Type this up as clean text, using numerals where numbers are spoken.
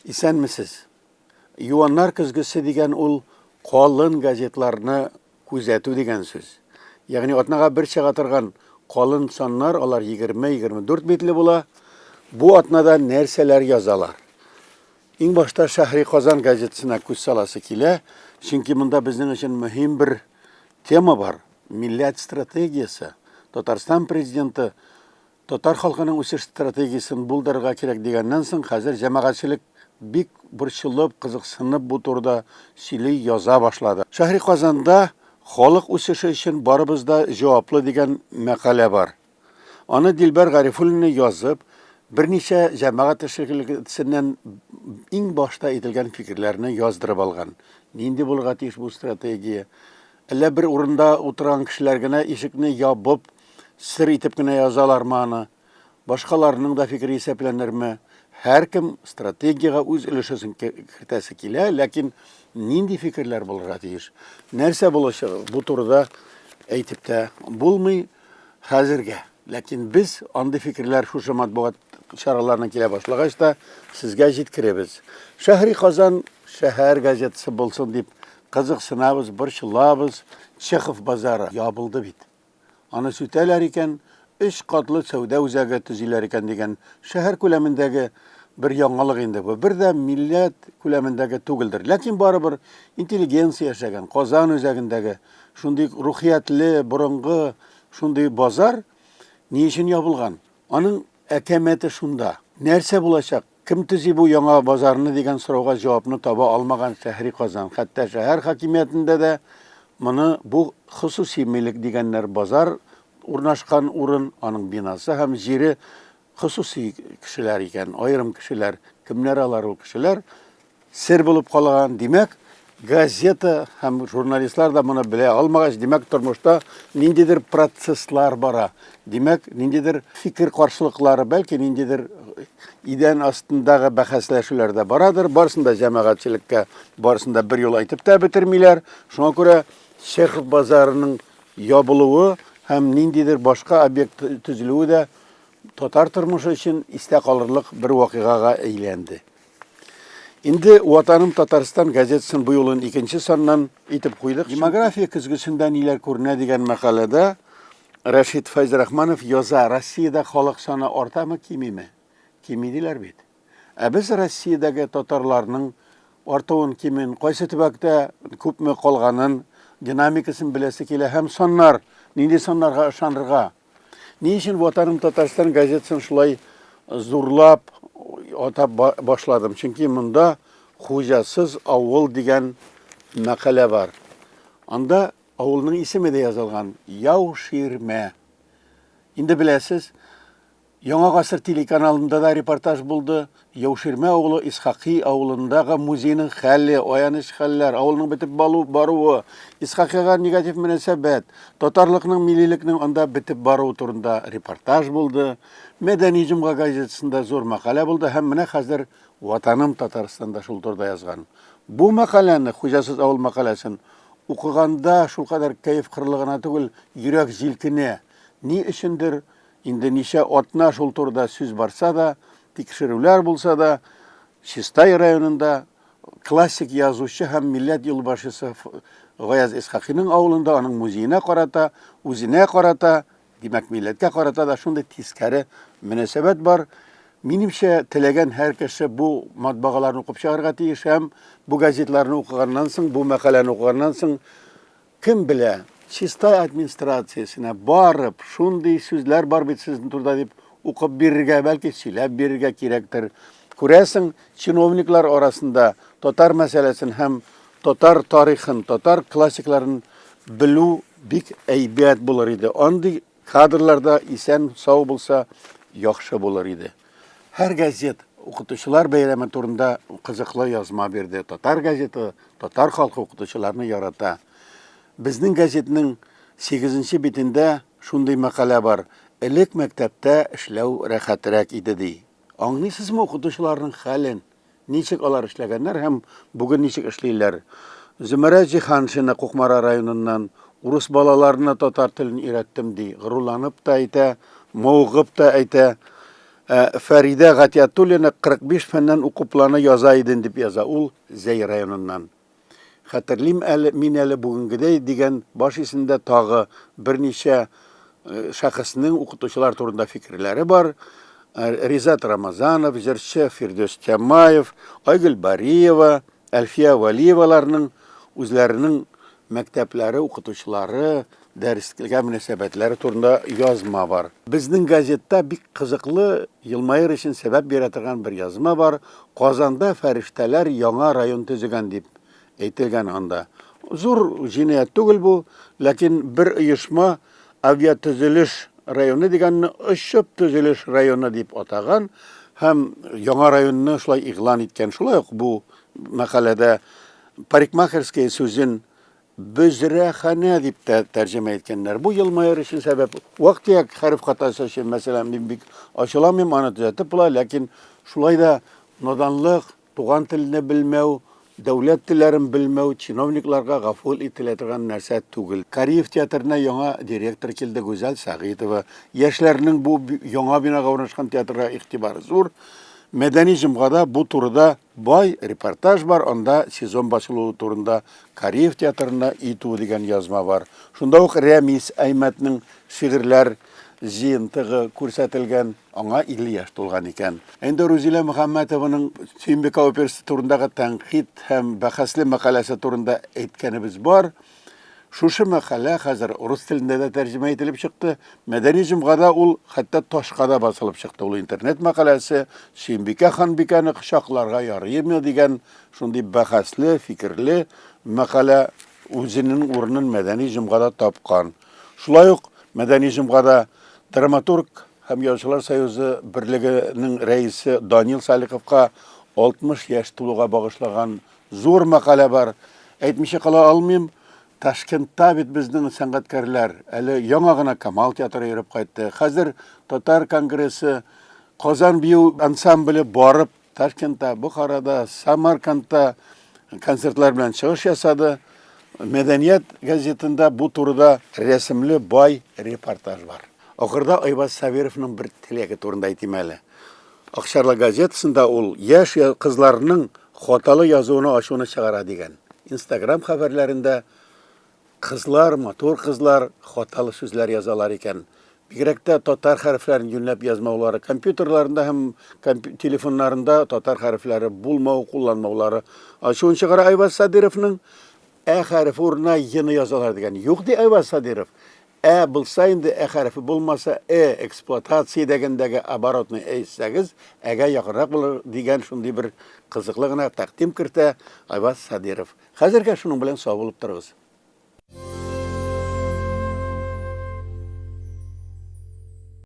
Исәнмесез. Юаннар көзгесе дигән ул калын газетларны күзәтү дигән сүз. Ягъни атнага бер чыга торган калын саннар, алар 20-24 битле була. Бу атнада нәрсәләр язалар? Иң башта Шәһри Казан газетасына күз саласы килә, чөнки монда безнең өчен мөһим бер тема бар. Милләт стратегиясе. Татарстан президенты татар халкының үсеш стратегиясен булдырырга кирәк дигәннән соң, хәзер җәмәгатьчелек бик борчылып, кызыксынып бу турыда сөйли, яза башлады. Шәһри Казанда халык үсеше өчен барыбыз да җаваплы дигән мәкалә бар. Аны Дилбәр Гарифуллина язып, берничә җәмәгать эшлеклесеннән иң башта әйтелгән фикерләрне яздырып алган. Нинди булырга тиеш бу стратегия? Әллә бер урында утырган кешеләр генә ишекне ябып, сер итеп кенә язалармы аны? Башкаларның да фикере исәпләнерме? Һәркем стратегиягә үз өлешесен кертәсе килә, ләкин нинди фикерләр булырга тиеш? Нәрсә булачак? Бу турыда әйтеп тә булмый хәзергә. Ләкин без андый фикерләр шушы матбугат чараларына килә башлагач та сезгә җиткерәбез. Шәһри Казан шәһәр газетасы булсын дип кызыксынабыз, борчылабыз. Чехов базары ябылды бит. Аны сүтәләр икән, өч катлы сәүдә үзәге төзиләр икән дигән шәһәр күләмендәге бер яңалык инде бу. Бер дә милләт күләмендәге түгелдер. Ләкин барыбер интеллигенция яшәгән Казан үзәгендәге шундый рухиятле, борынгы шундый базар ни өчен ябылган? Аның әкәмәте шунда. Нәрсә булачак? Кем төзи бу яңа базарны дигән сорауга җавапны таба алмаган Шәһри Казан. Хәтта шәһәр хакимиятендә дә моны бу хосуси милек дигәннәр. Базар урнашкан урын, аның бинасы һәм җире хосуси кешеләр икән, аерым кешеләр. Кемнәр алар ул кешеләр? Сер булып калган. Димәк, газета һәм журналистлар да моны белә алмагач, димәк, тормышта ниндидер процесслар бара. Димәк, ниндидер фикер каршылыклары, бәлки ниндидер идән астындагы бәхәсләшүләр дә барадыр. Барысын да җәмәгатьчелеккә, барысын да бер юлы әйтеп тә бетермиләр. Шуңа күрә Чехов базарының ябылуы һәм ниндидер башка объект төзелүе дә татар тормышы өчен истә калырлык бер вакыйгага әйләнде. Инде Ватаным Татарстан газетасын бу юлын икенче саннан итеп куйдык. Демография көзгесендә ниләр күренә дигән мәкаләдә Рәшит Фәйзрахманов яза, Россиядә халык саны артамы, кимиме? Кими диләр бит. Ә без Россиядәге татарларның артуын, кимүен, кайсы төбәктә күпме калганын, динамикасын беләсе килә һәм саннар, нинди саннарга ышанырга? Ни өчен Ватаным Татарстан газетасын шулай зурлап атап башладым? Чөнки монда хуҗасыз авыл дигән мәкалә бар. Анда авылның исеме дә язылган. Яуширмә. Инде беләсез, Яңа гасыр телеканалында да репортаж булды. Яуширмә авылы Исхакый авылындагы музейның хәле, аяныч хәлләр, авылның бетеп баруы, Исхакыйга негатив мөнәсәбәт, татарлыкның, миллилекнең анда бетеп баруы турында репортаж булды. Мәдәни җомга газетасында зур мәкалә булды һәм менә хәзер Ватаным Татарстанда шул турыда язган. Бу мәкаләне, Хуҗасыз авыл мәкаләсен укыганда шулкадәр кәеф кырылы гына түгел, йөрәк җилкенә. Ни өчендер Инде ничә атна шул турыда сүз барса да, тикшерүләр булса да, Чистай районында классик язучы һәм милләт юлбашчысы Гаяз Исхакыйның авылында аның музеена карата, үзенә карата, димәк, милләткә карата да шундый тискәре мөнәсәбәт бар. Минемчә, теләгән һәр кеше бу матбагаларны укып чыгарга тиеш һәм бу газетларны укыганнан соң, бу мәкаләне укыганнан соң Кем белә, Чистай администрациясенә барып, шундый сүзләр бар бит сезнең турыда дип укып бирергә, бәлки сөйләп бирергә кирәктер. Күрәсең, чиновниклар арасында татар мәсьәләсен һәм татар тарихын, татар классикларын белү бик әйбәт булыр иде. Андый Кадрлар да исән-сау булса, яхшы булыр иде. Һәр газет укытучылар бәйрәме турында кызыклы язма бирде. Татар газеты татар халкы укытучыларны ярата. Безнең газетның 8 битендә шундый мәкалә бар. Элек мәктәптә эшләү рәхәтрәк иде, ди. Аңлыйсызмы укытучыларның хәлен? Ничек алар эшләгәннәр һәм бүген ничек эшлиләр? Зөмәрә Җиһаншина Кукмара районыннан урыс балаларына татар телен өйрәттем ди. Горурланып та әйтә, мавыгып та әйтә. Ә Фәридә Гатиятуллина 45 фәннән уку планы яза иден дип яза, ул Зәй районыннан. Хәтерлим әле, мин әле бүгенгедәй дигән баш исендә тагы берничә шәхеснең укытучылар турында фикерләре бар. Ризат Рамазанов, җырчы Фирдүс Тямаев, Айгөл Бариева, Әлфия Вәлиеваларның үзләренең мәктәпләре, укытучылары, дәрескә мөнәсәбәтләре турында язма бар. Безнең газетта бик кызыклы, елмаер өчен сәбәп бирә торган бер язма бар. Казанда фәрештәләр яңа район төзегән дип әйтелгән анда. Зур җинаять түгел бу, ләкин бер оешма авиатөзелеш районы дигәнне очып төзелеш районы дип атаган һәм яңа районны шулай игълан иткән. Шулай ук бу мәкаләдә парикмахерская сүзен бөзрәханә дип тә тәрҗемә иткәннәр. Бу елмаер өчен сәбәп. Вак-төяк хәреф хатасы өчен, мәсәлән, мин бик ачыламыйм, аны төзәтеп була, ләкин шулай да наданлык, Туган телне белмәү, дәүләт телләрен белмәү чиновникларга гафу ителә торган нәрсә түгел. Кариев театрына яңа директор килде, Гүзәл Сәгыйтова. Яшьләрнең бу яңа бинага урнашкан театрга игътибары зур. Мәдәни җомгада бу турыда бай репортаж бар, анда сезон башлануы турында Кариев театрына итү дигән язма бар. Шунда ук Рәмис Әймәтнең шигырьләр җыентыгы күрсәтелгән. Аңа 50 яшь тулган икән. Ә инде Рузилә Мөхәммәтованың Сөембикә операсы турындагы тәнкыйть һәм бәхәсле мәкаләсе турында әйткәнебез бар. Шушы мәкалә хәзер рус телендә дә тәрҗемә ителеп чыкты. Мәдәни җомгада ул хәтта ташка да басылып чыкты. Ул интернет мәкаләсе Сөембикә ханбикәне кочакларга ярыймы дигән шундый бәхәсле, фикерле мәкалә үзенең урынын Мәдәни җомгада тапкан. Шулай ук Мәдәни җомгада драматург һәм Язучылар союзы берлегенең рәисе Данил Салиховка 60 яшь тулуга багышлаган зур мәкалә бар. Әйтмичә кала алмыйм, Ташкентта бит безнең сәнгатькәрләр әле яңа гына Камал театры йөреп кайтты. Хәзер Татар конгрессы, Казан бию ансамбле барып Ташкентта, Бохарада, Самаркандта концертлар белән чыгыш ясады. Мәдәният газетында бу турыда рәсемле бай репортаж бар. Ахырда Айваз Сабировның бер теләге турында әйтим әле. Акчарла газетасында ул яшь кызларның хаталы язуына ачуны чыгара дигән. Инстаграм хәбәрләрендә Кызлар, матур кызлар хаталы сүзләр язалар икән. Бигрәк тә татар хәрефләрен юньләп язмаулары, компьютерларында һәм телефоннарында татар хәрефләре булмау, кулланмаулары ачуын чыгара Айваз Садыровның. Ә хәрефе урынына Е-ны язалар дигән. Юк, ди Айваз Садыров. Ә булса инде, Ә хәрефе булмаса, Э, эксплуатация дигәндәге оборотный әйтсәгез, Әгә якынрак булыр дигән шундый бер кызыклы гына тәкъдим кертә Айваз Садыров. Хәзергә шуның белән сау булып торыгыз.